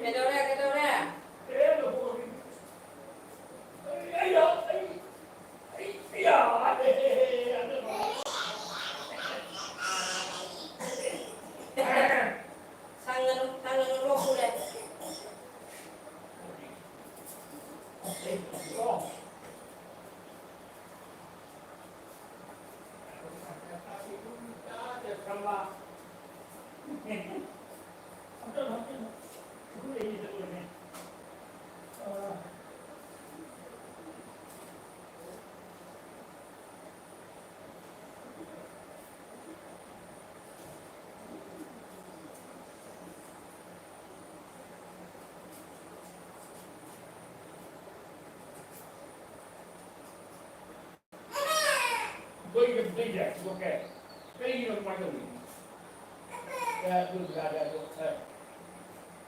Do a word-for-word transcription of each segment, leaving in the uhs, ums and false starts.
ꯀꯩꯗꯧꯔꯦ? ꯀꯩꯗꯧꯔꯦ? ꯁꯪꯒꯅꯨ, ꯁꯪꯒꯅꯨ, ꯂꯣꯛ ꯈꯨꯔꯦ꯫ ꯂꯣꯏꯒꯗꯣꯏꯁꯦ ꯊꯕꯛꯁꯦ ꯀꯩꯒꯤꯅꯣ ꯀꯃꯥꯏꯅ ꯇꯧꯔꯤꯅꯣ? ꯑꯦ, ꯑꯗꯨ ꯌꯥꯔꯦ, ꯑꯗꯨ, ꯑꯦ,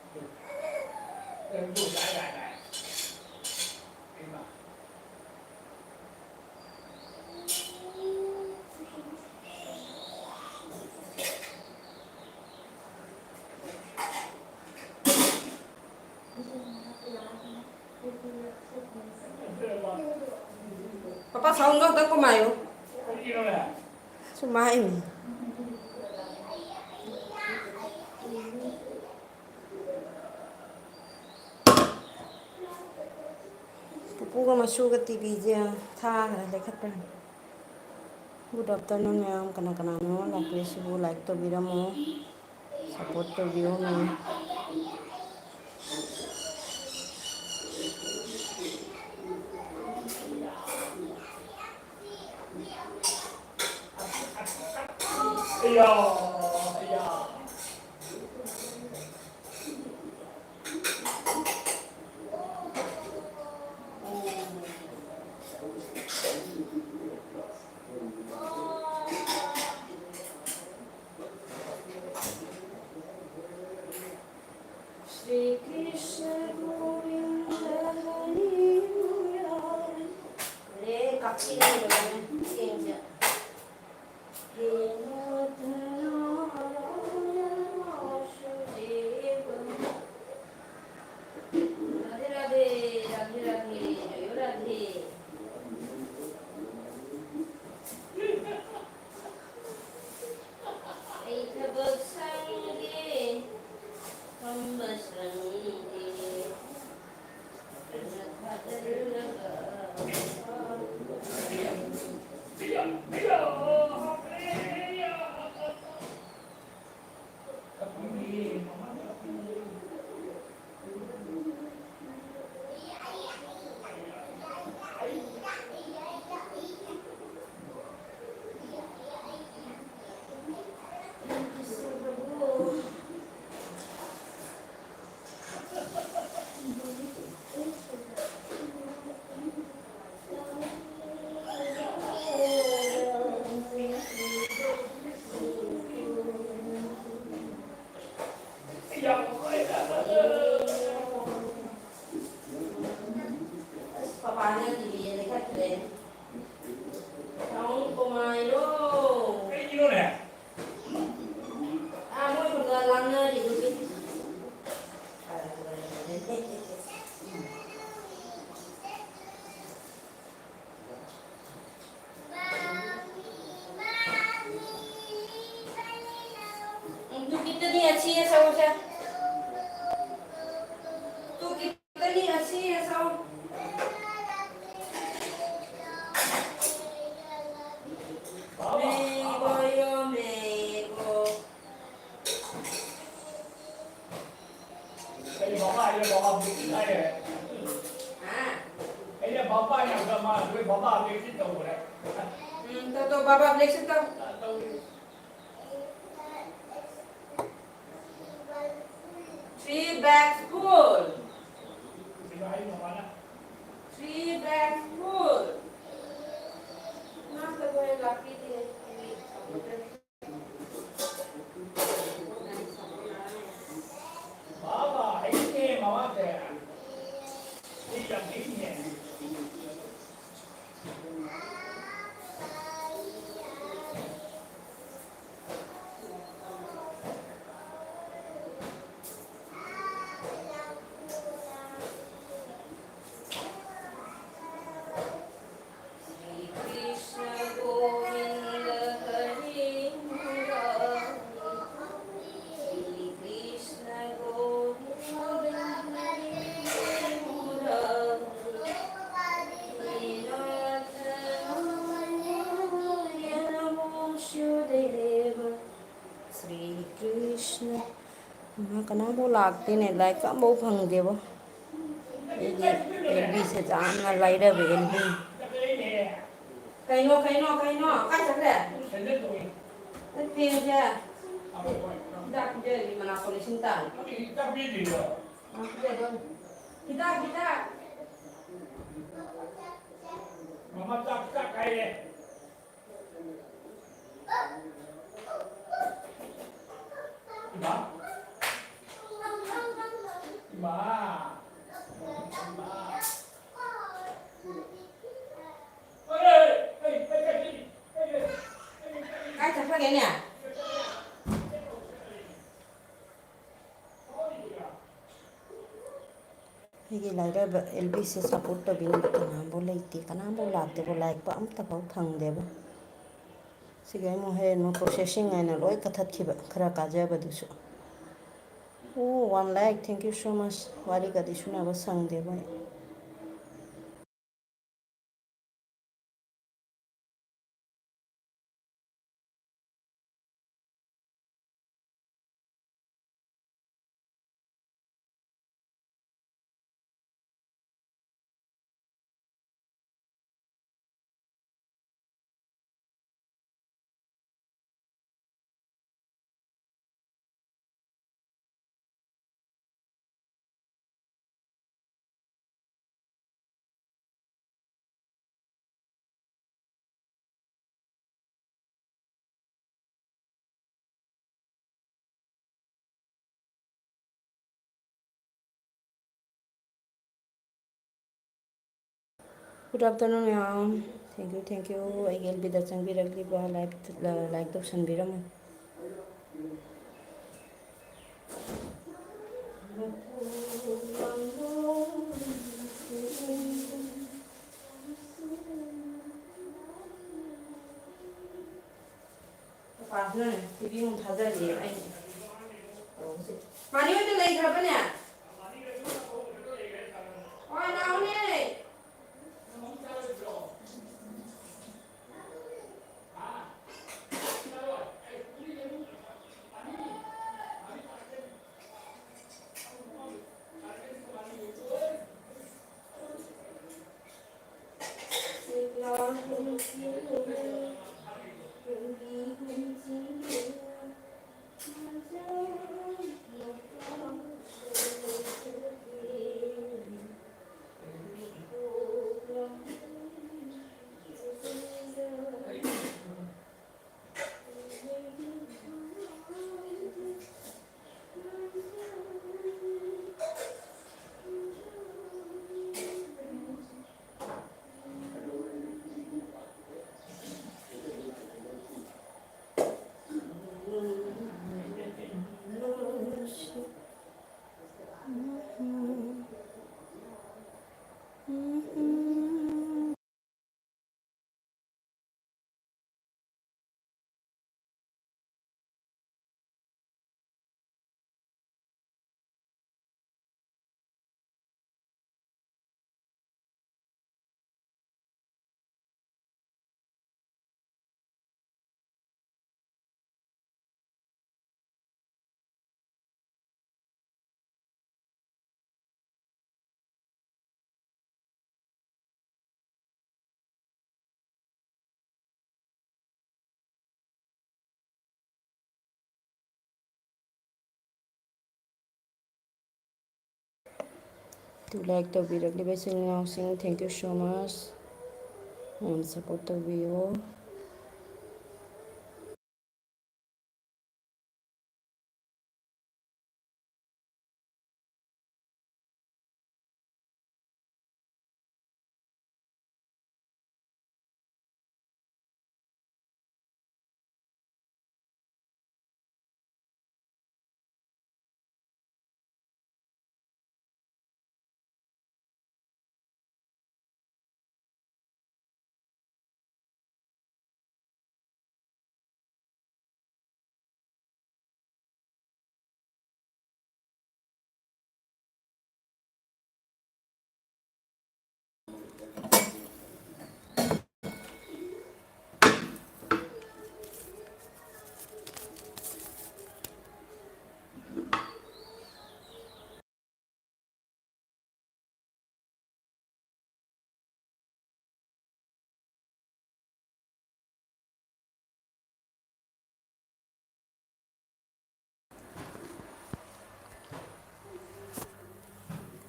ꯑꯗꯨ, ꯑꯦ, ꯑꯗꯨ ꯌꯥꯔꯦ, ꯌꯥꯔꯦ, ꯌꯥꯔꯦ꯫ ꯏꯃꯥ꯫ ꯄꯄꯥ, sound ꯗꯣ ꯑꯝꯇ ꯀꯨꯝꯍꯜꯂꯣ꯫ ꯁꯨꯃꯥꯏꯅꯤ꯫ ꯄꯨꯄꯨꯒ ꯃꯁꯨꯒ ꯇꯤꯚꯤꯁꯦ ꯊꯥꯈ꯭ꯔꯦ, ꯂꯩꯈꯠꯄꯅꯤ꯫ Good afternoon ꯃꯌꯥꯝ, ꯀꯅꯥ ꯀꯅꯥꯅꯣ ꯂꯥꯛꯄꯤꯔꯤꯁꯤꯕꯨ? Like ꯇꯧꯕꯤꯔꯝꯃꯣ, support ꯇꯧꯕꯤꯌꯣ ꯃꯌꯥꯝ꯫ श्री कृष्ण गोविंद हरि मुरारी। रे, कपची नहीं बोला मैं, change। हे नाथ नारायण वासुदेव। राधे राधे, राधे राधे, जय राधे। ꯑꯩ ꯊꯕꯛ ꯁꯪꯗꯦ, ꯐꯝꯕ ꯁꯪꯗꯦ, ꯀꯟꯅ ꯊꯥꯖꯤꯜꯂꯒ꯫ ꯑꯁꯤ ꯑꯁꯧꯁꯦ꯫ ꯇꯨ ꯀꯤꯇꯅꯤ ꯑꯁꯤ ꯑꯁꯧ꯫ ꯃꯦꯒꯣ ꯌꯣ ꯃꯦꯒꯣ꯫ ꯑꯩ ꯕꯕꯥ ꯍꯥꯏꯔꯦ, ꯕꯕꯥ ꯕ꯭ꯂꯦꯛꯁꯤꯠ ꯍꯥꯏꯔꯦ꯫ ꯍꯥ? ꯑꯩꯅ ꯕꯕꯥ ꯍꯥꯏꯅꯕꯗ ꯃꯥ ꯑꯩꯈꯣꯏ ꯕꯕꯥ ꯕ꯭ꯂꯦꯛꯁꯤꯠ ꯇꯧꯈ꯭ꯔꯦ꯫ ꯎꯝ, ꯇꯧ, ꯇꯧ, ꯕꯕꯥ ꯕ꯭ꯂꯦꯛꯁꯤꯠ ꯇꯧ꯫ ꯇꯧꯔꯤ꯫ Three bags full. Three bags full. ꯉꯥꯛꯇ ꯍꯣꯔꯦꯟ ꯂꯥꯛꯄꯤꯗꯦ꯫ ꯕꯥꯕꯥ, ꯑꯩꯅꯦ ꯃꯃꯥꯁꯦ꯫ ꯑꯩ ꯌꯥꯝ ꯏꯪꯉꯦ꯫ श्री कृष्ण गोविंद हरे मुरारी। श्री कृष्ण गोविंद हरे मुरारी। श्रीनाथ नमो वासुदेव। श्री कृष्ण ꯃꯥ ꯀꯅꯥꯝꯐꯥꯎ ꯂꯥꯛꯇꯦꯅꯦ, ꯂꯥꯏꯔꯤꯛꯀ ꯑꯝꯐꯥꯎ ꯐꯪꯗꯦꯕꯣ꯫ ꯑꯩꯒꯤ ꯑꯦꯜꯕꯤꯁꯦ ꯌꯥꯝꯅ ꯂꯥꯏꯔꯕ ꯑꯦꯜꯕꯤ꯫ ꯀꯩꯅꯣ, ꯀꯩꯅꯣ, ꯀꯩꯅꯣ? ꯀꯥꯏ ꯆꯠꯈ꯭ꯔꯦ? ꯅꯠꯇꯦꯁꯦ꯫ ꯍꯤꯗꯥꯛ ꯄꯤꯖꯔꯤ, ꯃꯅꯥꯀꯣ ꯂꯤꯁꯤꯡ ꯇꯥꯔꯦ꯫ ꯍꯤꯗꯥꯛ, ꯍꯤꯗꯥꯛ꯫ ꯃꯃꯥ ꯆꯥꯛ, ꯆꯥꯛ ꯍꯥꯏꯔꯦ꯫ ꯏꯃꯥ꯫ ꯏꯃꯥ꯫ ꯏꯃꯥ꯫ ꯀꯥꯏ ꯆꯠꯈ꯭ꯔꯒꯦꯅꯦ? ꯑꯩꯒꯤ ꯂꯥꯏꯔꯕ ꯑꯦꯜꯕꯤꯁꯦ ꯁꯞꯄꯣꯔꯠ ꯇꯧꯕꯤꯅꯕ ꯀꯅꯥꯝꯐꯥꯎ ꯂꯩꯇꯦ, ꯀꯅꯥꯝꯐꯥꯎ ꯂꯥꯛꯇꯦꯕ, ꯂꯥꯏꯛꯄ ꯑꯝꯇꯐꯥꯎ ꯐꯪꯗꯦꯕ꯫ ꯁꯤꯒꯤ ꯑꯩ ꯑꯃꯨꯛ ꯍꯦꯟꯅ ꯄ꯭ꯔꯣꯁꯦꯁꯤꯡ ꯍꯥꯏꯅ ꯂꯣꯏ ꯀꯛꯊꯠꯈꯤꯕ, ꯈꯔ ꯀꯥꯖꯕꯗꯨꯁꯨ꯫ ꯑꯣ, one lakh, thank you so much. ꯋꯥꯔꯤꯒꯗꯤ ꯁꯨꯅꯕ ꯁꯪꯗꯦꯕ ꯑꯩ꯫ Good afternoon, ma'am. Thank you, thank you. ꯑꯩꯒꯤ ꯑꯦꯜ ꯕꯤꯗ ꯆꯪꯕꯤꯔꯛꯂꯤꯕ, ꯂꯥꯏꯛ, ꯂꯥꯏꯛ ꯇꯧꯁꯟꯕꯤꯔꯝꯃꯨ꯫ ꯃꯄꯥꯟꯁꯤꯗꯅꯦ, ꯇꯤ ꯚꯤ ꯑꯃꯨꯛ ꯊꯥꯖꯔꯤꯌꯦ ꯑꯩ꯫ ꯃꯥꯔꯤ ꯍꯣꯏꯗ ꯂꯩꯈ꯭ꯔꯕꯅꯦ? ꯍꯣꯏ, ꯂꯥꯛꯑꯣꯅꯦ꯫ ꯇꯨ ꯂꯥꯏꯛ ꯇꯧꯕꯤꯔꯛꯂꯤꯕ ꯏꯆꯤꯜ ꯏꯅꯥꯎꯁꯤꯡ, thank you so much꯫ ꯃꯌꯥꯝ ꯁꯞꯄꯣꯔꯠ ꯇꯧꯕꯤꯌꯨ꯫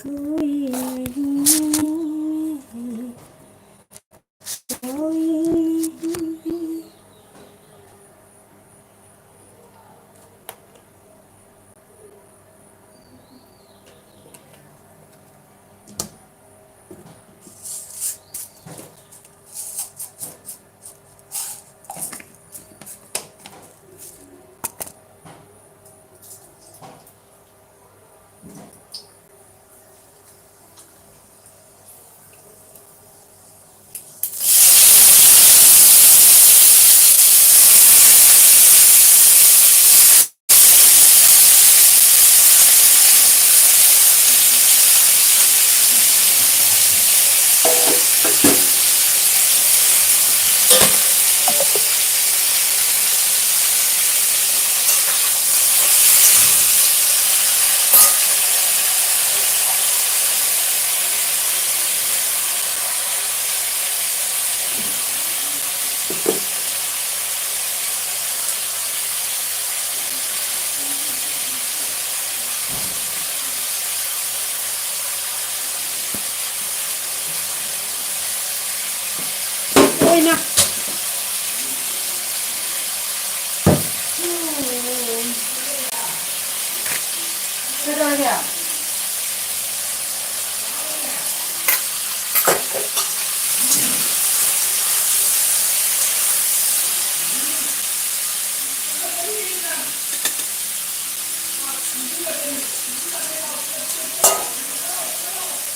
कोई नहीं, कोई नहीं।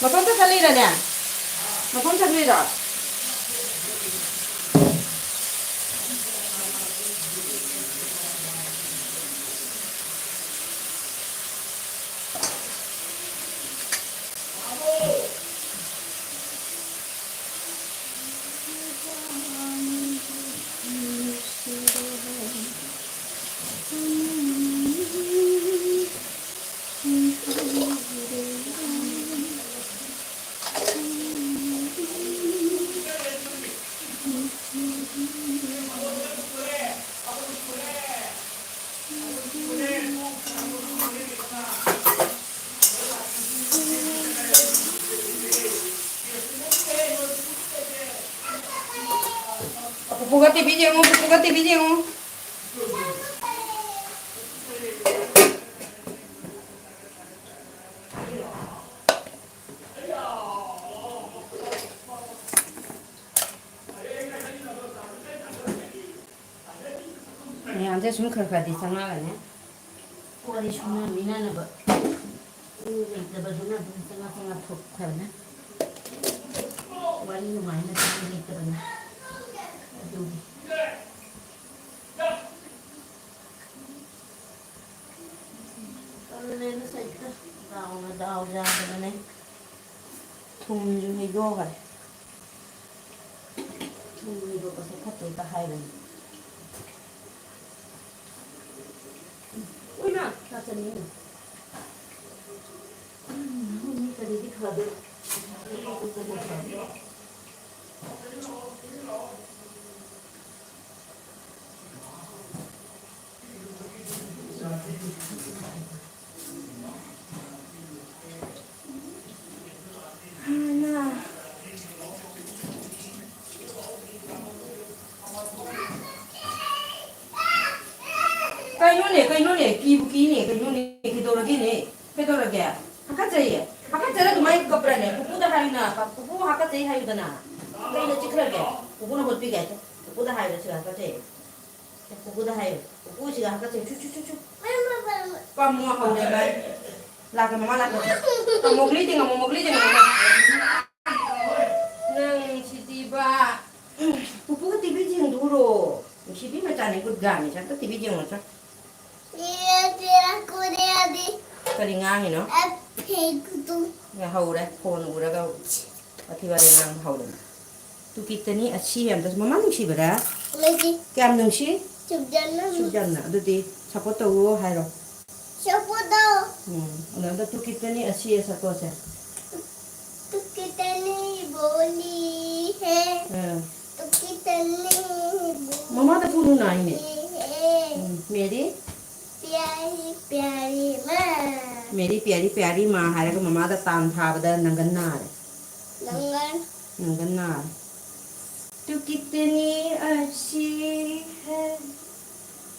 ꯃꯐꯝ ꯆꯠꯈꯠꯂꯤꯔꯅꯦ? ꯃꯐꯝ ꯆꯠꯈ꯭ꯔꯤꯔꯣ? ꯄꯨꯄꯨꯒ ꯇꯤꯚꯤ ꯌꯦꯡꯉꯨ, ꯄꯨꯄꯨꯒ ꯇꯤꯚꯤ ꯌꯦꯡꯉꯨ꯫ ꯃꯌꯥꯝꯁꯦ ꯁꯨꯝ ꯈꯔ ꯈꯔꯗꯤ ꯆꯪꯉꯛꯑꯒꯅꯦ꯫ ꯋꯥꯔꯤ ꯁꯨꯅ ꯃꯤꯅꯅꯕ ꯃꯤ ꯂꯩꯇꯕꯗꯨꯅ ꯑꯗꯨꯝ ꯆꯪꯉꯛ ꯆꯪꯉꯛ ꯊꯣꯛꯈ꯭ꯔꯕꯅꯦ꯫ ꯋꯥꯔꯤ ꯅꯨꯡꯉꯥꯏꯅꯕ ꯃꯤ ꯂꯩꯇꯕꯅꯦ꯫ ꯑꯗꯨꯒꯤ꯫ ꯇꯜꯂꯦꯗ ꯁꯩꯇ꯫ ꯗꯥꯎꯅ ꯗꯥꯎ ꯌꯥꯗꯕꯅꯦ꯫ ꯊꯨꯝꯁꯨ ꯍꯩꯗꯣꯛꯈ꯭ꯔꯦ꯫ ꯊꯨꯝ ꯍꯩꯗꯣꯛꯄꯁꯦ ꯐꯠꯇꯦ ꯍꯦꯛꯇ ꯍꯥꯏꯕꯅꯤ꯫ ꯎꯏꯃꯥ! ꯆꯥ ꯆꯥꯅꯤꯡꯉꯤ꯫ ꯎꯝ, ꯃꯤ ꯀꯔꯤꯗꯤ ꯐꯗꯣꯏ? ꯀꯩꯅꯣꯅꯦ, ꯀꯩꯅꯣꯅꯦ, ꯀꯤꯕꯨ ꯀꯤꯅꯦ, ꯀꯩꯅꯣꯅꯦ, ꯀꯩꯗꯧꯔꯒꯦꯅꯦ? ꯀꯩꯗꯧꯔꯒꯦ? ꯍꯥꯀꯠꯆꯩꯌꯦ꯫ ꯍꯥꯀꯠꯆꯔ ꯑꯗꯨꯃꯥꯏꯅ ꯀꯞꯄ꯭ꯔꯅꯦ? ꯄꯨꯄꯨꯗ ꯍꯥꯏꯌꯨꯅ, ꯄꯨꯄꯨ ꯍꯥꯀꯠꯆꯩ ꯍꯥꯏꯌꯨꯗꯅ꯫ ꯀꯩꯅꯣ ꯆꯤꯛꯈ꯭ꯔꯒꯦ? ꯄꯨꯄꯨꯅ ꯍꯣꯠꯄꯤꯒꯦ꯫ ꯄꯨꯄꯨꯗ ꯍꯥꯏꯌꯨ, ꯁꯤꯒ ꯍꯥꯀꯠꯆꯩ꯫ ꯄꯨꯄꯨꯗ ꯍꯥꯏꯌꯨ꯫ ꯄꯨꯄꯨ ꯁꯤꯒ ꯍꯥꯀꯠꯆꯩ꯫ ꯁꯨ, ꯁꯨ, ꯁꯨ, ꯁꯨ꯫ ꯄꯝꯃꯣ ꯍꯧꯔꯦ ꯚꯥꯏ꯫ ꯂꯥꯛꯀꯦ, ꯃꯃꯥ ꯂꯥꯛꯀꯦ꯫ ꯑ, ꯃꯣꯒ꯭ꯂꯤ ꯇꯤꯡꯉꯝꯃꯣ, ꯃꯣꯒ꯭ꯂꯤ ꯇꯤꯡꯉꯝꯃꯣ꯫ ꯅꯪ ꯁꯤꯗꯤꯕ꯫ ꯄꯨꯄꯨꯒ ꯇꯤꯚꯤ ꯌꯦꯡꯗꯨꯔꯣ? ꯅꯨꯡꯁꯤꯕꯤ ꯃꯆꯥꯅꯤ, good girl ꯅꯤ꯫ ꯁꯦ ꯑꯝꯇ ꯇꯤꯚꯤ ꯌꯦꯡꯉꯨꯆꯣ꯫ ꯀꯔꯤ ꯉꯥꯡꯉꯤꯅꯣ? ꯍꯧꯔꯦ, ꯐꯣꯟ ꯎꯔꯒ ꯋꯥꯊꯤ ꯋꯥꯔꯦꯝ ꯉꯥꯡꯕ ꯍꯧꯔꯦ꯫ ꯇꯨ ꯀꯤꯇꯅꯤ ꯑꯁꯤ ꯍꯥꯏꯕꯗꯣ ꯃꯃꯥ ꯅꯨꯡꯁꯤꯕꯔꯥ? ꯂꯩꯇꯦ꯫ ꯀꯌꯥꯝ ꯅꯨꯡꯁꯤ? ꯁꯨꯞꯖꯟꯅ꯫ ꯁꯨꯞꯖꯟꯅ꯫ ꯑꯗꯨꯗꯤ support ꯇꯧꯋꯣ ꯍꯥꯏꯔꯣ꯫ Support ꯇꯧ꯫ ꯎꯝ, ꯑꯗꯣ ꯇꯨ ꯀꯤꯇꯅꯤ ꯑꯁꯤ ꯍꯥꯏ ꯁꯛꯇꯣꯛꯁꯦ꯫ ꯇꯨ ꯀꯤꯇꯅꯤ ꯕꯣꯂꯤ ꯍꯦ꯫ ꯑꯥ꯫ ꯇꯨ ꯀꯤꯇꯅꯤ ꯕꯣꯂꯤ ꯃꯃꯥꯗ ꯐꯨꯅꯨ ꯅꯥꯏꯅꯦ꯫ ꯍꯦ꯫ ꯎꯝ, ꯃꯦꯔꯤ꯫ ꯄ꯭ꯌꯥꯔꯤ ꯄ꯭ꯌꯥꯔꯤ ꯃꯥ꯫ ꯃꯦꯔꯤ ꯄ꯭ꯌꯥꯔꯤ ꯄ꯭ꯌꯥꯔꯤ ꯃꯥ ꯍꯥꯏꯔꯒ ꯃꯃꯥꯗ ꯇꯥꯟ ꯊꯥꯕꯗ ꯅꯪꯒꯟ ꯅꯥꯔꯦ꯫ ꯅꯪꯒꯟ꯫ ꯅꯪꯒꯟ ꯅꯥꯔꯦ꯫ तू कितनी अच्छी है,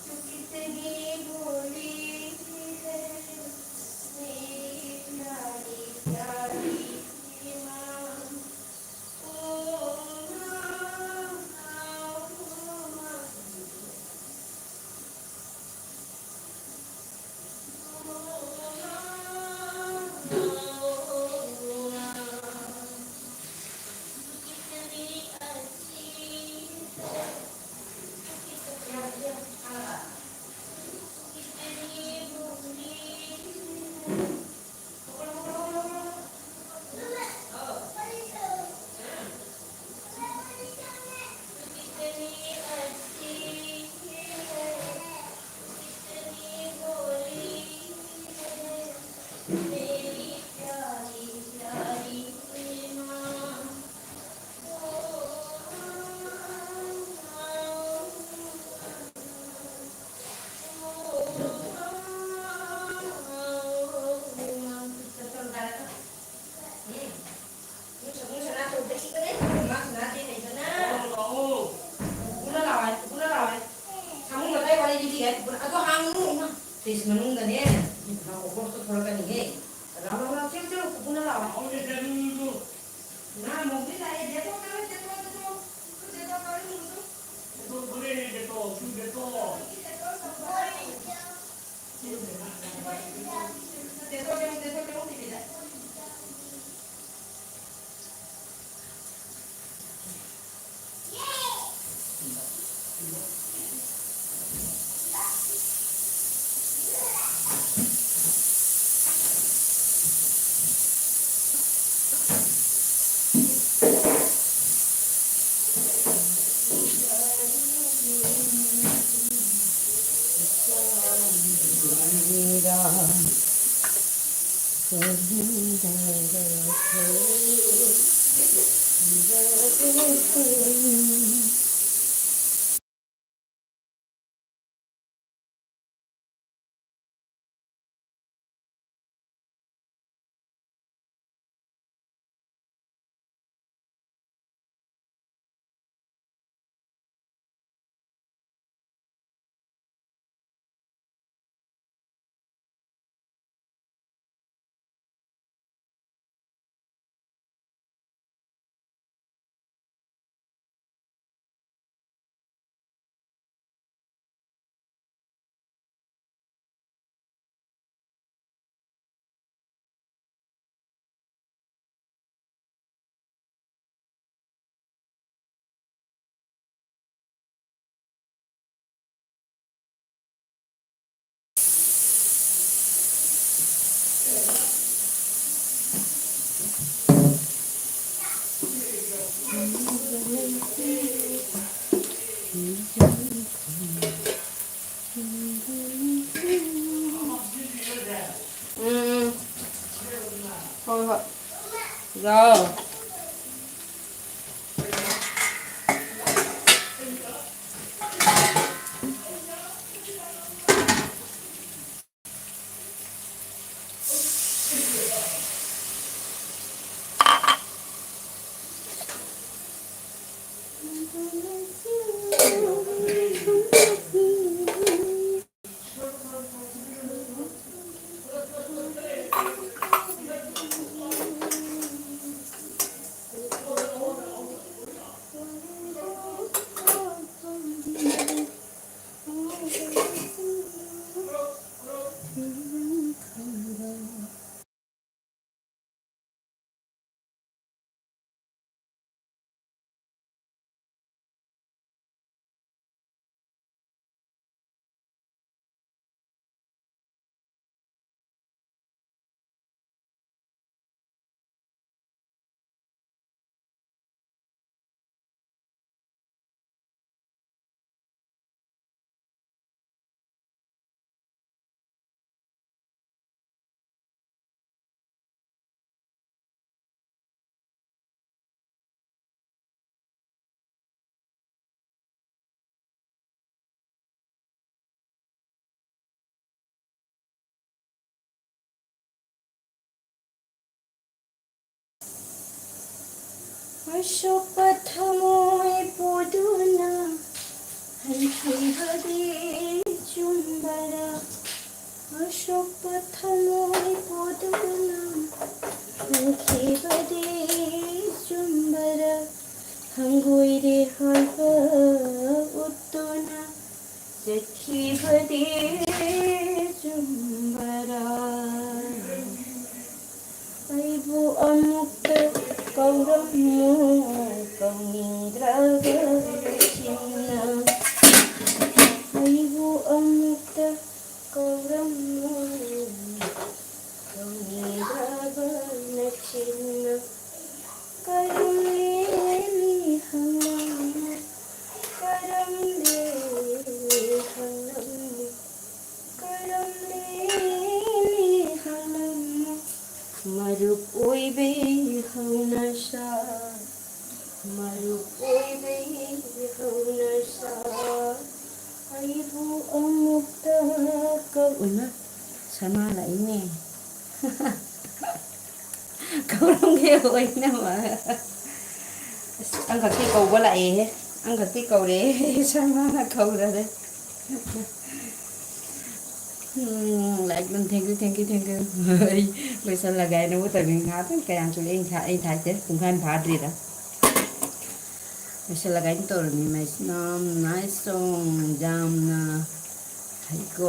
तू कितनी भोली है, मेरी प्यारी प्यारी माँ। ओ माँ, ओ माँ। ꯐ꯭ꯔꯤꯖ ꯃꯅꯨꯡꯗꯅꯦ, ꯀꯣꯀ꯭ꯔꯣꯁꯇꯣ ꯊꯣꯛꯂꯛꯀꯅꯤꯍꯦ꯫ ꯂꯥꯎ, ꯂꯥꯎ, ꯂꯥꯎ, ꯆꯦꯜꯂꯨ, ꯆꯦꯜꯂꯨ, ꯄꯨꯄꯨꯅ ꯂꯥꯎ꯫ ꯉꯥ ꯃꯣꯝꯗꯤ ꯂꯥꯛꯑꯦ, ꯗꯦꯇꯣꯜ ꯇꯧꯔꯦ, ꯗꯦꯇꯣꯜ, ꯗꯦꯇꯣꯜ, ꯗꯦꯇꯣꯜ ꯊꯣꯛꯂꯛꯑꯦ, ꯗꯦꯇꯣꯜ, ꯁꯨ ꯗꯦꯇꯣꯜ꯫ ꯎꯝ, ꯎꯝ꯫ ꯍꯣꯏ, ꯍꯣꯏ꯫ ꯌꯥꯎ꯫ ꯑꯁꯣꯛꯄ ꯊꯃꯣꯏ ꯄꯨꯗꯨꯅ ꯍꯟꯈꯤꯕꯗꯤ ꯆꯨꯝꯕꯔꯥ? ꯑꯁꯣꯛꯄ ꯊꯃꯣꯏ ꯄꯨꯗꯨꯅ ꯍꯟꯈꯤꯕꯗꯤ ꯆꯨꯝꯕꯔꯥ? ꯍꯪꯒꯣꯏꯔꯦ ꯍꯥꯏꯕ ꯎꯠꯇꯨꯅ ꯆꯠꯈꯤꯕꯗꯤ ꯆꯨꯝꯕꯔꯥ? ꯑꯩꯕꯨ ꯑꯃꯨꯛꯇ ꯀꯧꯔꯝꯃꯨ, ꯀꯧꯅꯤꯡꯗ꯭ꯔꯕ ꯅꯆꯤꯟꯅ꯫ ꯑꯩꯕꯨ ꯑꯃꯨꯛꯇ ꯀꯧꯔꯝꯃꯨ, ꯀꯧꯅꯤꯡꯗ꯭ꯔꯕ ꯅꯆꯤꯟꯅ꯫ ꯀꯔꯝ ꯂꯦꯜꯂꯤ ꯍꯪꯂꯝꯃꯨ, ꯀꯔꯝ ꯂꯦꯜꯂꯤ ꯍꯪꯂꯝꯃꯨ, ꯀꯔꯝ ꯂꯦꯜꯂꯤ ꯍꯪꯂꯝꯃꯨ꯫ ꯃꯔꯨꯞ ꯑꯣꯏꯕꯩ ꯍꯧꯅꯁꯥ, ꯃꯔꯨꯞ ꯑꯣꯏꯕꯩ ꯍꯧꯅꯁꯥ꯫ ꯑꯩꯕꯨ ꯑꯃꯨꯛꯇ ꯀꯧ-, ꯏꯃꯥ, ꯁꯃꯥ ꯂꯥꯛꯏꯅꯦ꯫ ꯀꯧꯔꯝꯒꯦ ꯑꯣꯏꯅꯃꯛ꯫ ꯑꯁ, ꯑꯪꯈꯛꯇꯤ ꯀꯧꯕ ꯂꯥꯛꯑꯦꯍꯦ꯫ ꯑꯪꯈꯛꯇꯤ ꯀꯧꯔꯦꯍꯦ꯫ ꯁꯃꯥꯅ ꯀꯧꯔꯔꯦ꯫ ꯎꯝ, like, thank you, thank you, thank you꯫ ꯑꯩ ꯂꯣꯏꯁꯜꯂꯒꯦ ꯍꯥꯏꯅꯕꯨ ꯇꯧꯅꯤ꯫ ꯉꯥꯏꯍꯥꯛꯇꯪ ꯀꯌꯥꯝ ꯀꯨꯏꯔꯦ ꯑꯩꯅ ꯊꯥ-, ꯑꯩꯅ ꯊꯥꯏꯁꯦ? ꯄꯨꯡꯈꯥꯏ ꯑꯃ ꯐꯥꯗ꯭ꯔꯤꯗ꯫ ꯂꯣꯏꯁꯜꯂꯒꯦ ꯍꯥꯏꯅ ꯇꯧꯔꯝꯃꯤ꯫ My song, nice song, ꯌꯥꯝꯅ ꯍꯩꯀꯣ꯫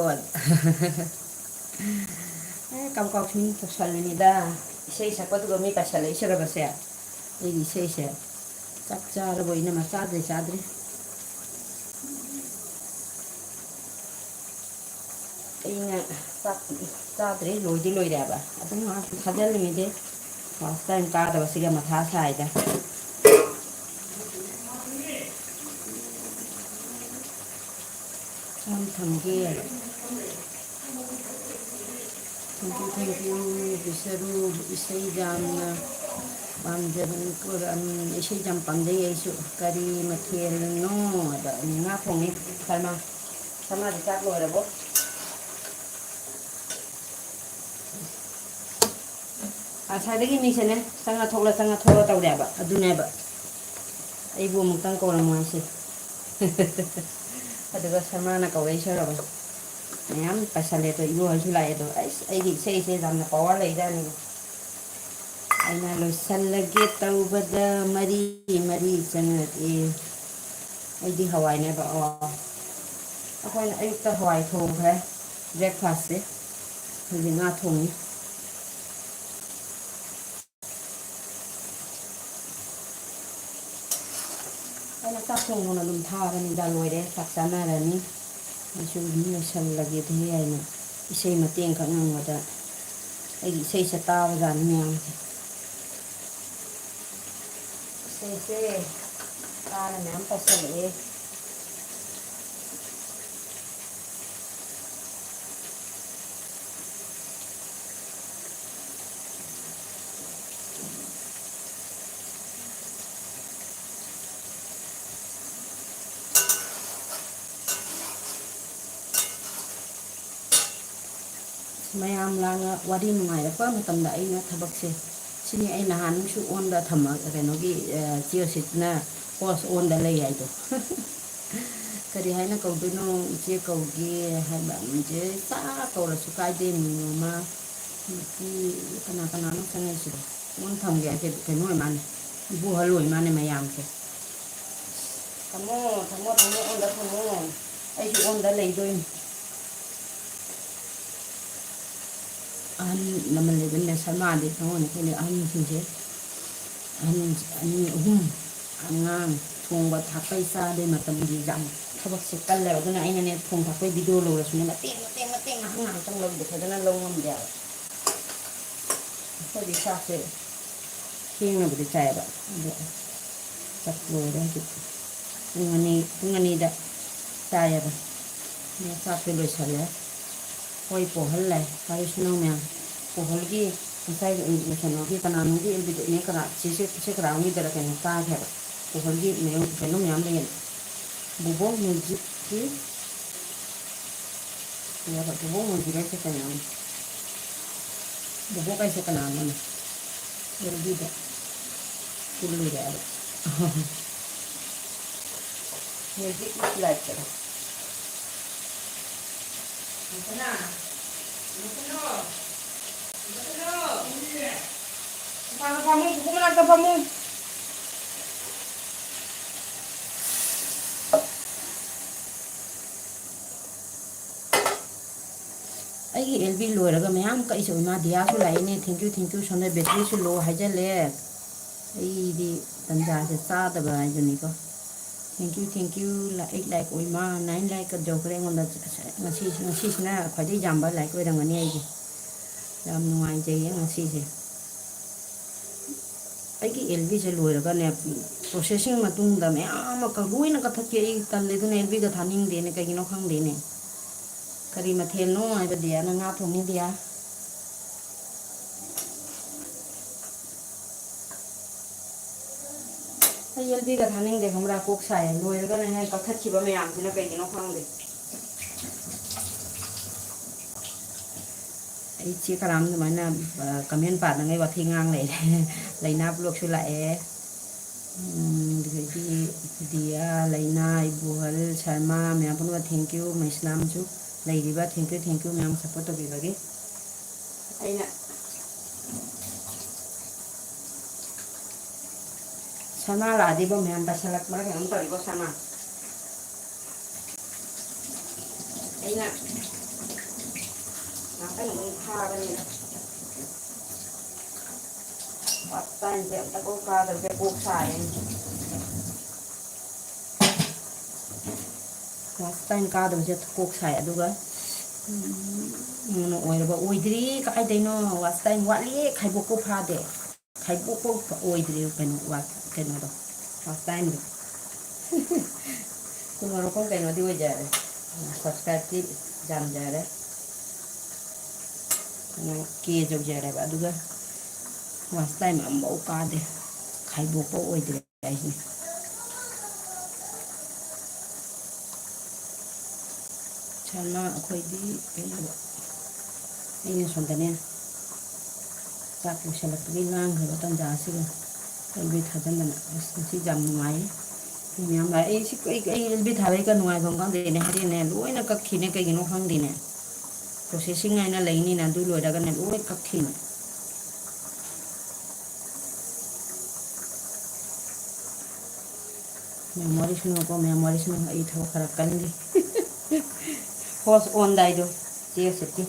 ꯑꯦ, ꯀꯥꯎ ꯀꯥꯎ ꯁꯨꯝ ꯇꯧꯁꯜꯂꯤꯅꯤꯗ꯫ ꯏꯁꯩ ꯁꯛꯄꯗꯨꯒ ꯃꯤ ꯄꯥꯏꯁꯜꯂꯛꯏꯁꯤꯔꯕꯁꯦ? ꯑꯩꯒꯤ ꯏꯁꯩꯁꯦ꯫ ꯆꯥꯛ ꯆꯥꯔꯕꯣ? ꯏꯅꯝꯃ ꯆꯥꯗ꯭ꯔꯤ, ꯆꯥꯗ꯭ꯔꯤ꯫ ꯑꯩꯅ ꯆꯥꯛ ꯆꯥꯗ꯭ꯔꯤ, ꯂꯣꯏꯗꯤ ꯂꯣꯏꯔꯦꯕ꯫ ꯑꯗꯨꯝ ꯉꯥꯏꯍꯥꯛ ꯊꯥꯖꯤꯜꯂꯤꯉꯩꯗꯤ first time ꯀꯥꯗꯕꯁꯤꯒ ꯃꯊꯥ ꯁꯥꯏꯗ꯫ ꯌꯥꯝ ꯊꯝꯒꯦ꯫ Thank you, thank you, ꯕꯤꯁꯔꯨ, ꯏꯁꯩ ꯌꯥꯝꯅ ꯄꯥꯝꯖꯕꯅꯤꯀꯣ꯫ ꯎꯝ, ꯏꯁꯩ ꯌꯥꯝ ꯄꯥꯝꯖꯩ ꯑꯩꯁꯨ꯫ ꯀꯔꯤ ꯃꯊꯦꯜꯅꯣ? ꯑꯗ ꯉꯥ ꯊꯣꯡꯉꯤ, ꯁꯔꯃ꯫ ꯁꯔꯃꯗꯤ ꯆꯥꯛ ꯂꯣꯏꯔꯕꯣ? ꯉꯁꯥꯏꯗꯒꯤ ꯃꯤꯁꯦꯅꯦ, ꯆꯪꯉ ꯊꯣꯛꯂ, ꯆꯪꯉ ꯊꯣꯛꯂ ꯇꯧꯔꯦꯕ꯫ ꯑꯗꯨꯅꯦꯕ ꯑꯩꯕꯨ ꯑꯃꯨꯛꯇꯪ ꯀꯧꯔꯝꯃꯣ ꯍꯥꯏꯁꯦ꯫ ꯑꯗꯨꯒ ꯁꯔꯃꯥꯅ ꯀꯧꯔꯛꯏ ꯁꯣꯏꯔꯕꯅꯤ꯫ ꯃꯌꯥꯝ ꯄꯥꯏꯁꯜꯂꯦ ꯑꯗꯣ, ꯏꯕꯣꯛ ꯍꯣꯏꯁꯨ ꯂꯥꯛꯑꯦ ꯑꯗꯣ꯫ ꯑꯩꯁ, ꯑꯩꯒꯤ ꯏꯁꯩꯁꯦ ꯌꯥꯝꯅ ꯄꯋꯥꯔ ꯂꯩꯖꯥꯠꯅꯤꯅꯦ꯫ ꯑꯩꯅ ꯂꯣꯏꯁꯜꯂꯒꯦ ꯇꯧꯕꯗ ꯃꯔꯤ ꯃꯔꯤ ꯆꯪꯉꯛꯑꯦ꯫ ꯑꯩꯗꯤ ꯍꯋꯥꯏꯅꯦꯕ꯫ ꯑꯣ, ꯑꯩꯈꯣꯏꯅ ꯑꯌꯨꯛꯇ ꯍꯋꯥꯏ ꯊꯣꯡꯈ꯭ꯔꯦ꯫ ꯕ꯭ꯔꯦꯛꯐꯥꯁꯁꯦ ꯍꯧꯖꯤꯛ ꯉꯥ ꯊꯣꯡꯉꯤ꯫ ꯑꯩꯅ ꯆꯥꯛ ꯊꯣꯡꯕꯅ ꯑꯗꯨꯝ ꯊꯥꯕꯅꯤꯗ꯫ ꯂꯣꯏꯔꯦ, ꯆꯥꯛ ꯆꯥꯅꯔꯅꯤ꯫ ꯑꯩꯁꯨ ꯑꯗꯨꯝ ꯂꯣꯏꯁꯜꯂꯒꯦꯗ ꯍꯥꯏꯅ ꯏꯁꯩ ꯃꯇꯦꯛ ꯑꯃꯈꯛ ꯉꯪꯕꯗ ꯑꯩꯒꯤ ꯏꯁꯩꯁꯦ ꯇꯥꯕꯖꯥꯠꯅꯤ ꯃꯌꯥꯝꯁꯦ꯫ ꯏꯁꯩꯁꯦ ꯇꯥꯔ ꯃꯌꯥꯝ ꯇꯧꯁꯜꯂꯛꯑꯦ꯫ ꯃꯌꯥꯝ ꯂꯥꯡꯉ ꯋꯥꯔꯤ ꯅꯨꯡꯉꯥꯏꯔꯛꯄ ꯃꯇꯝꯗ ꯑꯩꯅ ꯊꯕꯛꯁꯦ, ꯁꯤꯅꯤ ꯑꯩ ꯅꯍꯥꯟꯃꯨꯛꯁꯨ ꯑꯣꯟꯗ ꯊꯝꯃ, ꯀꯩꯅꯣꯒꯤ, ꯑ, ꯆꯦ ꯑꯁꯤꯠꯅ ꯍꯣꯁ ꯑꯣꯟꯗ ꯂꯩ ꯍꯥꯏꯗꯣ꯫ ꯀꯔꯤ ꯍꯥꯏꯅ ꯀꯧꯗꯣꯏꯅꯣ? ꯏꯆꯦ ꯀꯧꯒꯦ ꯍꯥꯏꯕ, ꯏꯆꯦ ꯆꯥ ꯀꯧꯔꯁꯨ ꯀꯥꯏꯗꯦ꯫ ꯃꯤ ꯅꯣꯡꯃ ꯅꯨꯄꯤ ꯀꯅꯥ ꯀꯅꯥꯅꯣ ꯆꯪꯉꯛꯏꯁꯤꯕꯣ? ꯑꯣꯟ ꯊꯝꯒꯦ ꯍꯥꯏꯁꯦ ꯀꯩꯅꯣ ꯑꯣꯏ ꯃꯥꯅꯦ, ꯏꯕꯣꯍꯜ ꯑꯣꯏ ꯃꯥꯅꯦ ꯃꯌꯥꯝꯁꯦ꯫ ꯊꯝꯃꯣ, ꯊꯝꯃꯣ, ꯊꯝꯃꯣ, ꯑꯣꯟꯗ ꯊꯝꯃꯣ꯫ ꯑꯩꯁꯨ ꯑꯣꯟꯗ ꯂꯩꯗꯣꯏꯅꯤ꯫ ꯑꯍꯟ ꯂꯃꯟ ꯂꯩꯕꯅꯤꯅ ꯁꯔꯃꯥꯗꯤ ꯈꯪꯉꯝꯒꯅꯤ ꯑꯩꯈꯣꯏꯅ ꯑꯍꯟꯁꯤꯡꯁꯦ꯫ ꯑꯍꯟ ꯑꯅꯤ ꯑꯍꯨꯝ ꯑꯉꯥꯡ ꯊꯣꯡꯕ ꯊꯥꯛꯄꯩ ꯆꯥꯕꯩ ꯃꯇꯝꯒꯤ ꯌꯥꯝ ꯊꯕꯛꯁꯦ ꯀꯜꯂꯦꯕ꯫ ꯑꯗꯨꯅ ꯑꯩꯅꯅꯦ ꯊꯣꯡ ꯊꯥꯛꯄꯩ ꯚꯤꯗꯤꯑꯣ ꯂꯧꯔꯁꯨꯅꯦ ꯃꯇꯦꯛ ꯃꯇꯦꯛ ꯃꯇꯦꯛ ꯉꯥꯏꯍꯥꯛ ꯉꯥꯏꯍꯥꯛꯇꯪ ꯂꯧꯕꯗꯣ ꯐꯖꯅ ꯂꯧ ꯉꯝꯗꯦꯕ꯫ ꯑꯩꯈꯣꯏꯗꯤ ꯆꯥꯛꯁꯦ ꯊꯦꯡꯅꯕꯨꯗꯤ ꯆꯥꯏꯌꯦꯕ, ꯑꯗꯣ ꯆꯥꯛ ꯂꯣꯏꯔꯦ ꯍꯧꯖꯤꯛ꯫ ꯄꯨꯡ ꯑꯅꯤ, ꯄꯨꯡ ꯑꯅꯤꯗ ꯆꯥꯏꯌꯦꯕ꯫ ꯑꯗꯣ ꯆꯥꯛꯇꯤ ꯂꯣꯏꯁꯜꯂꯦ꯫ ꯍꯣꯏ, ꯄꯣꯍꯜ ꯂꯩ꯫ ꯋꯥꯔꯤ ꯁꯥꯟꯅꯧ ꯃꯌꯥꯝ꯫ ꯄꯣꯍꯜꯒꯤ ꯉꯁꯥꯏ, ꯎꯝ, ꯀꯩꯅꯣꯒꯤ ꯀꯅꯥꯅꯣꯒꯤ ꯑꯦꯜꯕꯤꯗꯅꯦ ꯀꯅꯥ, ꯆꯦ ꯁꯦ-, ꯆꯦ ꯁꯦ ꯀꯅꯥꯅꯣꯒꯤꯗꯔ ꯀꯩꯅꯣ ꯇꯥꯈ꯭ꯔꯦꯕ꯫ ꯄꯣꯍꯜꯒꯤ ꯃꯌꯨꯝ ꯀꯩꯅꯣ ꯃꯌꯥꯝ ꯂꯩꯌꯦ꯫ ꯕꯣꯕꯣꯛ ꯃ꯭ꯌꯨꯖꯤꯛꯀꯤ ꯀꯩ ꯍꯥꯏꯕ? ꯕꯣꯕꯣꯛ ꯃꯣꯟꯖꯨꯔ ꯍꯥꯏꯁꯦ ꯀꯅꯥꯅꯣ? ꯕꯣꯕꯣꯛ ꯍꯥꯏꯁꯦ ꯀꯅꯥꯅꯣꯅꯦ? ꯂꯝꯕꯤꯗ ꯄꯨꯜꯂꯨꯔꯦꯕ꯫ ꯃ꯭ꯌꯨꯖꯤꯛ ꯂꯥꯏꯠꯇꯔꯣ? ꯃꯨꯊꯠꯅ? ꯃꯨꯊꯠꯅꯣ? ꯃꯨꯊꯠꯅꯣ? ꯃꯄꯥꯟꯗ ꯐꯝꯃꯨ, ꯄꯨꯄꯨ ꯃꯅꯥꯛꯇ ꯐꯝꯃꯨ꯫ ꯑꯩꯒꯤ ꯑꯦꯜ ꯕꯤ ꯂꯣꯏꯔꯒ ꯃꯌꯥꯝ ꯀꯛꯏꯁꯦ ꯎꯏꯃꯥ, ꯗꯤꯌꯥꯁꯨ ꯂꯥꯛꯏꯅꯦ, thank you, thank you꯫ ꯁꯣꯝꯗ ꯕꯦꯇ꯭ꯔꯤꯁꯨ ꯂꯣ ꯍꯥꯏꯖꯜꯂꯦ꯫ ꯑꯩꯗꯤ ꯇꯟꯖꯥꯁꯦ ꯆꯥꯗꯕ ꯍꯥꯏꯗꯨꯅꯤꯀꯣ꯫ Thank you, thank you꯫ Like, eight like ꯑꯣꯏꯃꯥ, ꯅꯥꯏꯟ ꯂꯥꯏꯛꯀ ꯌꯧꯈ꯭ꯔꯦ ꯑꯩꯉꯣꯟꯗ꯫ ꯉꯁꯤ, ꯉꯁꯤꯁꯤꯅ ꯈ꯭ꯋꯥꯏꯗꯒꯤ ꯌꯥꯝꯕ ꯂꯥꯏꯛ ꯑꯣꯏꯔꯝꯒꯅꯤ ꯑꯩꯒꯤ꯫ ꯌꯥꯝ ꯅꯨꯡꯉꯥꯏꯖꯩꯌꯦ ꯉꯁꯤꯁꯦ꯫ ꯑꯩꯒꯤ ꯑꯦꯜ ꯕꯤꯁꯦ ꯂꯣꯏꯔꯒꯅꯦ, ꯄ꯭ꯔꯣꯁꯦꯁꯤꯡ ꯃꯇꯨꯡꯗ ꯃꯌꯥꯝ ꯑꯃ ꯀ-, ꯂꯣꯏꯅ ꯀꯛꯊꯠꯀꯦ꯫ ꯑꯩ ꯇꯜꯂꯦ, ꯑꯗꯨꯅ ꯑꯦꯜ ꯕꯤꯒ ꯊꯥꯅꯤꯡꯗꯦꯅꯦ, ꯀꯩꯒꯤꯅꯣ ꯈꯪꯗꯦꯅꯦ꯫ ꯀꯔꯤ ꯃꯊꯦꯜꯅꯣ ꯍꯥꯏꯕꯗꯤ? ꯅꯪ ꯉꯥ ꯊꯣꯡꯉꯤꯗꯤꯌꯥ? ꯑꯩ ꯑꯦꯜ ꯕꯤꯒ ꯊꯥꯅꯤꯡꯗꯦ, ꯈꯪꯕ꯭ꯔꯥ? ꯀꯣꯛ ꯁꯥꯏ꯫ ꯂꯣꯏꯔꯒꯅ ꯍꯦꯛ ꯀꯛꯊꯠꯈꯤꯕ ꯃꯌꯥꯝꯁꯤꯅ ꯀꯩꯒꯤꯅꯣ ꯈꯪꯗꯦ꯫ ꯑꯩ ꯆꯦ ꯀꯔꯥꯝ ꯑꯗꯨꯃꯥꯏꯅ, ꯑ, ꯀꯃꯦꯟ ꯄꯥꯗꯉꯩ ꯋꯥꯊꯤ ꯉꯥꯡ ꯂꯩꯔꯦ꯫ ꯂꯩꯅꯥ ꯕ꯭ꯂꯣꯛꯁꯨ ꯂꯥꯛꯑꯦ꯫ ꯎꯝ, ꯑꯗꯨꯗꯒꯤ ꯗꯤꯌꯥ, ꯂꯩꯅꯥ, ꯏꯕꯣꯍꯜ, ꯁꯔꯃ, ꯃꯌꯥꯝ ꯄꯨꯝꯅꯃꯛ thank you꯫ ꯃꯩꯁꯅꯥꯝꯁꯨ ꯂꯩꯔꯤꯕ, thank you, thank you ꯃꯌꯥꯝ support ꯇꯧꯕꯤꯕꯒꯤ꯫ ꯑꯩꯅ ꯁꯅꯥ ꯂꯥꯛꯑꯗꯤꯕꯣ ꯃꯌꯥꯝ ꯄꯥꯏꯁꯜꯂꯛꯄ꯭ꯔꯥ ꯀꯩꯅꯣꯝ ꯇꯧꯔꯤꯕꯣ ꯁꯅꯥ꯫ ꯑꯩꯅ ꯉꯥꯛꯇꯪ ꯑꯗꯨꯝ ꯊꯥꯕꯅꯤꯅ꯫ ꯋꯥꯁ ꯇꯥꯏꯝꯁꯦ ꯑꯝꯇ ꯀꯣꯛ ꯀꯥꯗꯕꯁꯦ ꯀꯣꯛ ꯁꯥꯔꯦꯅꯦ꯫ ꯋꯥꯁ ꯇꯥꯏꯝ ꯀꯥꯗꯕꯁꯦ ꯀꯣꯛ ꯁꯥꯏ꯫ ꯑꯗꯨꯒ, ꯎꯝ, ꯑꯣꯏꯔꯕ ꯑꯣꯏꯗ꯭ꯔꯤ, ꯀꯥꯏꯗꯩꯅꯣ? ꯋꯥꯁ ꯇꯥꯏꯝ ꯋꯥꯠꯂꯤ, ꯈꯥꯏꯕꯣꯛꯄꯨ ꯐꯥꯗꯦ꯫ ꯈꯥꯏꯕꯣꯛꯄ ꯑꯣꯏꯗ꯭ꯔꯤ ꯀꯩꯅꯣ, ꯋꯥ-, ꯀꯩꯅꯣꯗꯣ, ꯋꯥꯁ ꯇꯥꯏꯝꯗꯣ꯫ ꯀꯨꯟꯃꯔꯣꯛꯐꯝ ꯀꯩꯅꯣꯗꯤ ꯑꯣꯏꯖꯔꯦ, ꯁꯕꯁꯀ꯭ꯔꯥꯏꯕꯇꯤ ꯌꯥꯝꯖꯔꯦ, ꯀꯩꯅꯣ, ꯀꯦ ꯌꯧꯖꯔꯦꯕ꯫ ꯑꯗꯨꯒ ꯋꯥꯁ ꯇꯥꯏꯝ ꯑꯃꯐꯥꯎ ꯀꯥꯗꯦ, ꯈꯥꯏꯕꯣꯛꯄ ꯑꯣꯏꯗ꯭ꯔꯦ ꯍꯥꯏꯁꯤꯅꯤ꯫ ꯁꯅꯥ ꯑꯩꯈꯣꯏꯗꯤ ꯀꯩꯅꯣ, ꯑꯩꯅ ꯁꯣꯝꯗꯅꯦ꯫ ꯆꯥꯛ ꯂꯣꯏꯁꯜꯂꯛꯄꯒꯤ ꯂꯥꯡꯈ꯭ꯔꯕ ꯇꯟꯖꯥꯁꯤꯒ ꯑꯦꯜꯕꯤ ꯊꯥꯖꯟꯗꯅ꯫ ꯑꯁ, ꯉꯁꯤ ꯌꯥꯝ ꯅꯨꯡꯉꯥꯏꯌꯦ꯫ ꯃꯤ ꯃꯌꯥꯝ ꯂꯥꯛꯑꯦ꯫ ꯑꯩ ꯁꯤ, ꯑꯩ, ꯑꯩ ꯑꯦꯜꯕꯤ ꯊꯥꯕꯩ ꯀ ꯅꯨꯡꯉꯥꯏꯐꯝ ꯈꯪꯗꯦꯅꯦ꯫ ꯍꯥꯏꯗꯤꯅꯦ, ꯂꯣꯏꯅ ꯀꯛꯈꯤꯅꯦ, ꯀꯩꯒꯤꯅꯣ ꯈꯪꯗꯦꯅꯦ꯫ ꯄ꯭ꯔꯣꯁꯦꯁꯤꯡ ꯍꯥꯏꯅ ꯂꯩꯅꯤꯅ, ꯑꯗꯨ ꯂꯣꯏꯔꯒꯅꯦ, ꯂꯣꯏ ꯀꯛꯈꯤꯅꯦ꯫ ꯃꯦꯃꯣꯔꯤꯁꯅꯨꯀꯣ, ꯃꯦꯃꯣꯔꯤꯁꯅꯨ, ꯑꯩ ꯊꯕꯛ ꯈꯔ ꯀꯟꯒꯦ꯫ ꯍꯣꯁ ꯑꯣꯟꯗꯥꯏꯗꯣ, ꯆꯦ ꯑꯁꯤꯠꯀꯤ꯫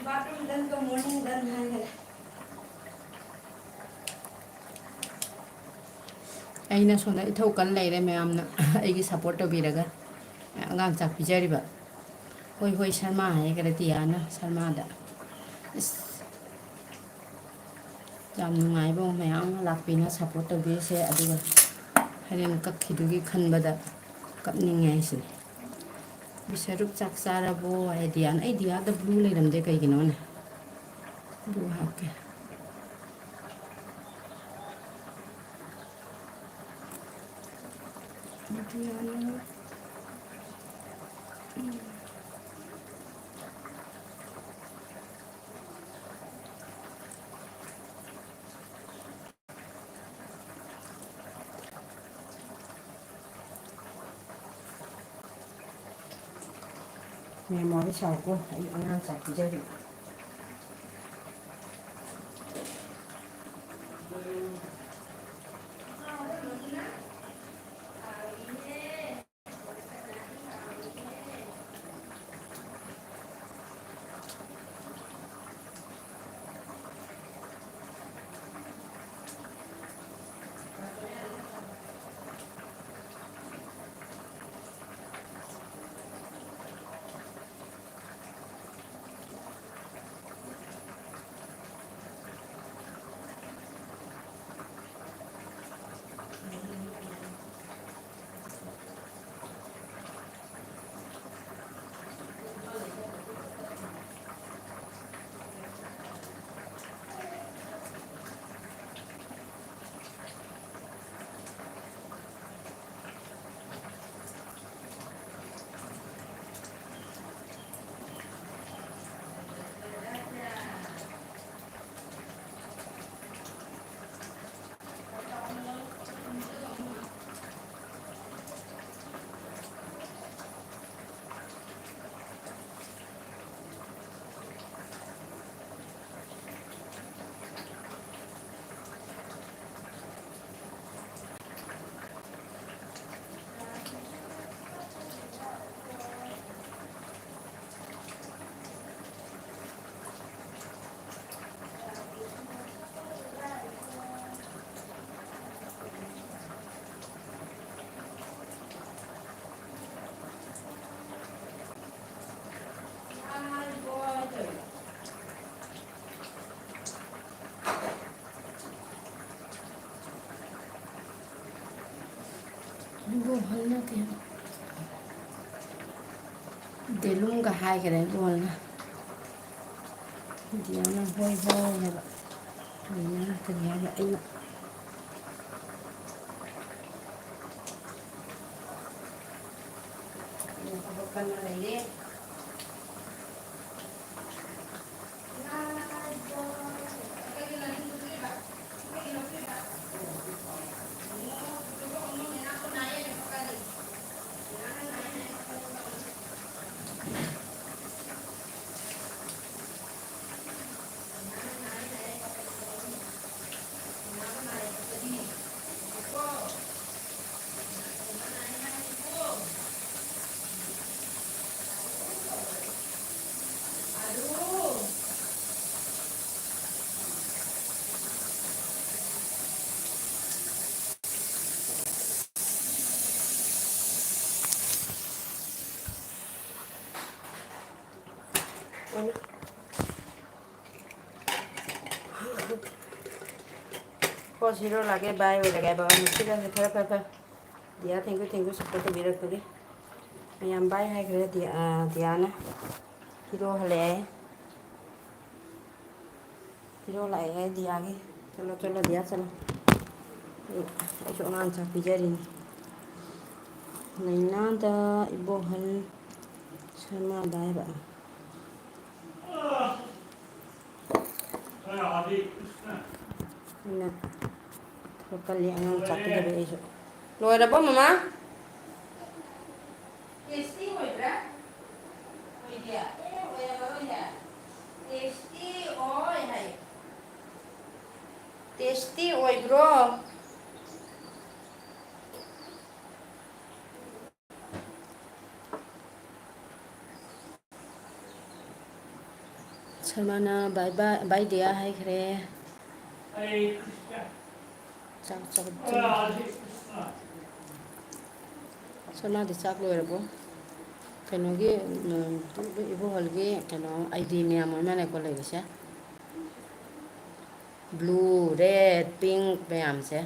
Bathroom ꯗꯟꯒ morning ꯗꯟ ꯍꯥꯏꯈꯔꯦ꯫ ꯑꯩꯅ ꯁꯣꯝꯗ ꯏꯊꯧ ꯀꯟ ꯂꯩꯔꯦ, ꯃꯌꯥꯝꯅ ꯑꯩꯒꯤ support ꯇꯧꯕꯤꯔꯒ ꯑꯉꯥꯡ ꯆꯥꯛ ꯄꯤꯖꯔꯤꯕ꯫ ꯍꯣꯏ, ꯍꯣꯏ, ꯁꯔꯃꯥ ꯍꯥꯏꯈꯔꯦ ꯇꯤꯌꯥꯅ ꯁꯔꯃꯥꯗ꯫ ꯏꯁ, ꯌꯥꯝ ꯅꯨꯡꯉꯥꯏꯕ ꯃꯌꯥꯝ ꯑꯃ ꯂꯥꯛꯄꯤꯅ ꯁꯞꯄꯣꯔꯠ ꯇꯧꯕꯤꯔꯤꯁꯦ, ꯑꯗꯨꯒ ꯍꯣꯔꯦꯟ ꯀꯛꯈꯤꯗꯨꯒꯤ ꯈꯟꯕꯗ ꯀꯞꯅꯤꯡꯉꯦ ꯍꯥꯏꯁꯤꯅꯤ꯫ ꯁꯔꯨꯛ ꯆꯥꯛ ꯆꯥꯔꯕꯣ? ꯑꯥꯏꯗꯤꯌꯥꯅ, ꯑꯩ ꯗꯤꯌꯥꯗ ꯕ꯭ꯂꯨ ꯂꯩꯔꯝꯗꯦ ꯀꯩꯒꯤꯅꯣꯅꯦ? ꯕ꯭ꯂꯨ ꯍꯥꯞꯀꯦ꯫ ꯃꯦꯃꯣꯔꯤ ꯁꯥꯎꯀꯣ, ꯑꯩ ꯑꯉꯥꯡ ꯆꯥꯛ ꯄꯤꯖꯔꯤ꯫ ꯍꯜꯂꯒꯦꯕ꯫ ꯗꯦꯂꯨꯝꯒ ꯍꯥꯏꯈ꯭ꯔꯦ ꯂꯣꯟꯅ꯫ ꯗꯤꯌꯥꯅ ꯍꯣꯏ ꯍꯣꯏ ꯍꯥꯏꯕ꯫ ꯂꯩꯅꯥ ꯉꯥꯛꯇꯅꯤ ꯍꯥꯏꯕ ꯑꯩꯅ꯫ ꯊꯕꯛ ꯀꯟꯅ ꯂꯩꯔꯦ꯫ ꯀꯣ ꯁꯤꯔꯣ ꯂꯥꯛꯀꯦ ꯕꯥꯏ ꯑꯣꯏꯔꯒꯦ ꯍꯥꯏꯕ ꯉꯁꯤꯗ ꯐꯔꯦ ꯐꯔꯦ ꯐꯔꯦ꯫ ꯗꯤꯌꯥ, thank you, thank you, support ꯇꯧꯕꯤꯔꯛꯄꯒꯤ꯫ ꯃꯌꯥꯝ ꯕꯥꯏ ꯍꯥꯏꯈ꯭ꯔꯦ ꯗꯤꯌꯥ, ꯑ, ꯗꯤꯌꯥꯅ꯫ ꯍꯤꯔꯣ ꯍꯜꯂꯛꯑꯦ꯫ ꯍꯤꯔꯣ ꯂꯥꯛꯑꯦ ꯗꯤꯌꯥꯒꯤ꯫ ꯆꯠꯂꯣ, ꯆꯠꯂꯣ, ꯗꯤꯌꯥ, ꯆꯠꯂꯣ꯫ ꯑꯩ, ꯑꯩꯁꯨ ꯑꯉꯥꯡ ꯆꯥꯛ ꯄꯤꯖꯔꯤꯅꯤ꯫ ꯂꯩꯅꯥꯗ ꯏꯕꯣꯍꯜ ꯁꯅꯥꯗ ꯍꯥꯏꯕ꯫ ꯑꯩꯅ ꯊꯕꯛ ꯀꯜꯂꯤ, ꯑꯉꯥꯡ ꯆꯥꯛ ꯄꯤꯖꯕ ꯑꯩꯁꯨ꯫ ꯂꯣꯏꯔꯕꯣ, ꯃꯃꯥ? ꯇꯦꯁꯇꯤ ꯑꯣꯏꯕ꯭ꯔꯥ? ꯑꯣꯏꯗꯦ? ꯑꯣꯏꯔꯝꯃꯔꯣꯏꯅꯦ꯫ ꯇꯦꯁꯇꯤ ꯑꯣꯏ ꯍꯥꯏ꯫ ꯇꯦꯁꯇꯤ ꯑꯣꯏꯕ꯭ꯔꯣ? ꯁꯜꯃꯥꯅ bye bye, bye ꯗꯤꯌꯥ ꯍꯥꯏꯈ꯭ꯔꯦ꯫ ꯆꯥꯛ ꯆꯥꯛ ꯆꯥꯛ꯫ ꯁꯣꯅꯥꯗꯤ ꯆꯥꯛ ꯂꯣꯏꯔꯕꯣ? ꯀꯩꯅꯣꯒꯤ, ꯎꯝ, ꯏꯕꯣꯍꯜꯒꯤ ꯀꯩꯅꯣ ID ꯃꯌꯥꯝ ꯑꯣꯏ ꯃꯥꯜꯂꯦꯀꯣ ꯂꯩꯔꯤꯁꯦ꯫ Blue, red, pink ꯃꯌꯥꯝꯁꯦ꯫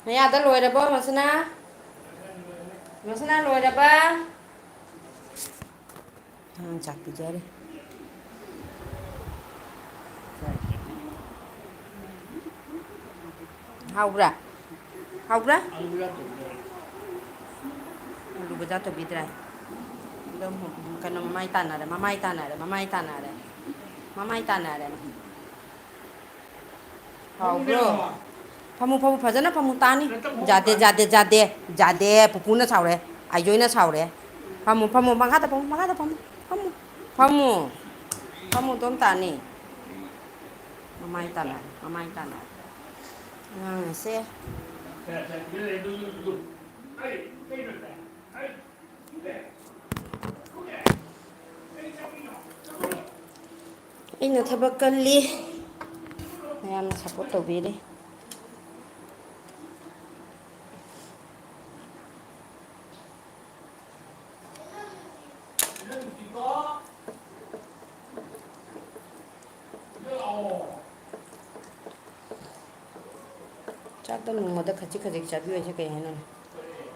ꯃꯌꯥꯗ ꯂꯣꯏꯔꯕꯣ, ꯃꯁꯅꯥ? ꯃꯁꯅꯥ ꯂꯣꯏꯔꯕ? ꯑꯉꯥꯡ ꯆꯥꯛ ꯄꯤꯖꯔꯤ꯫ ꯍꯥꯎꯕ꯭ꯔꯥ? ꯍꯥꯎꯕ꯭ꯔꯥ? ꯑꯂꯨ ꯕꯖꯥ ꯇꯧꯕꯤꯗ꯭ꯔꯦ꯫ ꯑꯗꯨꯝ ꯀꯩꯅꯣ, ꯃꯃꯥꯏ ꯇꯥꯟꯅꯔꯦ, ꯃꯃꯥꯏ ꯇꯥꯟꯅꯔꯦ, ꯃꯃꯥꯏ ꯇꯥꯟꯅꯔꯦ, ꯃꯃꯥꯏ ꯇꯥꯟꯅꯔꯦ꯫ ꯍꯥꯎꯕ꯭ꯔꯣ? ꯐꯝꯃꯨ, ꯐꯝꯃꯨ, ꯐꯖꯅ ꯐꯝꯃꯨ, ꯇꯥꯅꯤ꯫ ꯌꯥꯗꯦ, ꯌꯥꯗꯦ, ꯌꯥꯗꯦ, ꯌꯥꯗꯦ꯫ ꯄꯨꯄꯨꯅ ꯁꯥꯎꯔꯦ, ꯑꯥꯏꯖꯣꯏꯅ ꯁꯥꯎꯔꯦ꯫ ꯐꯝꯃꯨ, ꯐꯝꯃꯨ, ꯃꯈꯥꯗ ꯐꯝꯃꯨ, ꯃꯈꯥꯗ ꯐꯝꯃꯨ, ꯐꯝꯃꯨ, ꯐꯝꯃꯨ꯫ ꯐꯝꯃꯨ, ꯐꯝꯃꯨ, ꯑꯗꯨꯝ ꯇꯥꯅꯤ꯫ ꯃꯃꯥꯏ ꯇꯥꯟꯅꯔꯦ, ꯃꯃꯥꯏ ꯇꯥꯟꯅꯔꯦ꯫ ꯑꯉꯥꯡ ꯑꯁꯦ꯫ ꯑꯩꯅ ꯊꯕꯛ ꯀꯜꯂꯤ꯫ ꯃꯌꯥꯝꯅ support ꯇꯧꯕꯤꯔꯤ꯫ ꯆꯥꯛꯇꯣ ꯅꯣꯡꯃꯗ ꯈꯖꯤꯛ ꯈꯖꯤꯛ ꯆꯥꯕꯤꯌꯨ ꯍꯥꯏꯁꯦ ꯀꯩ ꯍꯥꯏꯅꯣ?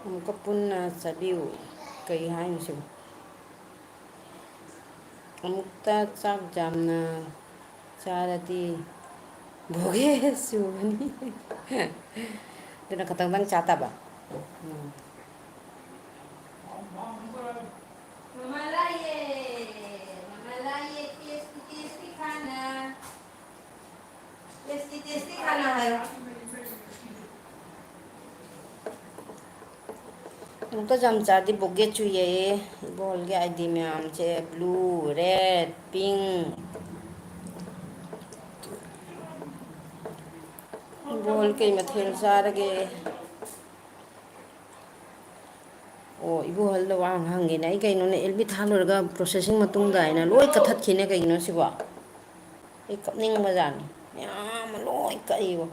ꯑꯃꯨꯛꯀ ꯄꯨꯟꯅ ꯆꯥꯕꯤꯌꯨ꯫ ꯀꯩ ꯍꯥꯏꯅꯣ ꯁꯤꯕꯨ? ꯑꯃꯨꯛꯇ ꯆꯥꯛ ꯌꯥꯝꯅ ꯆꯥꯔꯗꯤ ꯚꯣꯒꯦ ꯆꯨꯕꯅꯤ꯫ ꯑꯗꯨꯅ ꯈꯇꯪꯗꯪ ꯆꯥ ꯇꯥꯕ꯫ ꯎꯝ꯫ ꯃꯃꯥ ꯂꯥꯛꯑꯦ, ꯃꯃꯥ ꯂꯥꯛꯑꯦ, ꯇꯦꯁꯇꯤ ꯇꯦꯁꯇꯤ ꯈꯥꯅ꯫ ꯇꯦꯁꯇꯤ ꯇꯦꯁꯇꯤ ꯈꯥꯅ ꯍꯥꯏꯌꯣ꯫ ꯑꯃꯨꯛꯇ ꯌꯥꯝ ꯆꯥꯔꯗꯤ ꯕꯣꯒꯦ ꯆꯨꯏꯌꯦ꯫ ꯏꯕꯣꯜꯒꯤ ꯑꯥꯏꯗꯤ ꯃꯌꯥꯝꯁꯦ blue, red, pink꯫ ꯏꯕꯣꯜ ꯀꯩ ꯃꯊꯦꯜ ꯆꯥꯔꯒꯦ? ꯑꯣ, ꯏꯕꯣꯍꯜꯗ ꯋꯥ ꯑꯃ ꯍꯪꯒꯦꯅꯦ꯫ ꯑꯩ ꯀꯩꯅꯣꯅꯦ, ꯑꯦꯜ ꯕꯤ ꯊꯥ ꯂꯣꯏꯔꯒ processing ꯃꯇꯨꯡꯗ ꯍꯥꯏꯅ ꯂꯣꯏ ꯀꯛꯊꯠꯈꯤꯅꯦ꯫ ꯀꯩꯒꯤꯅꯣ ꯁꯤꯕꯣ? ꯑꯩ ꯀꯞꯅꯤꯡꯕꯖꯥꯠꯅꯤ꯫ ꯃꯌꯥꯝ ꯑꯃ ꯂꯣꯏ ꯀꯛꯏꯕꯣ꯫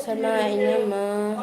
ꯁꯅꯥ ꯏꯅꯝꯃ꯫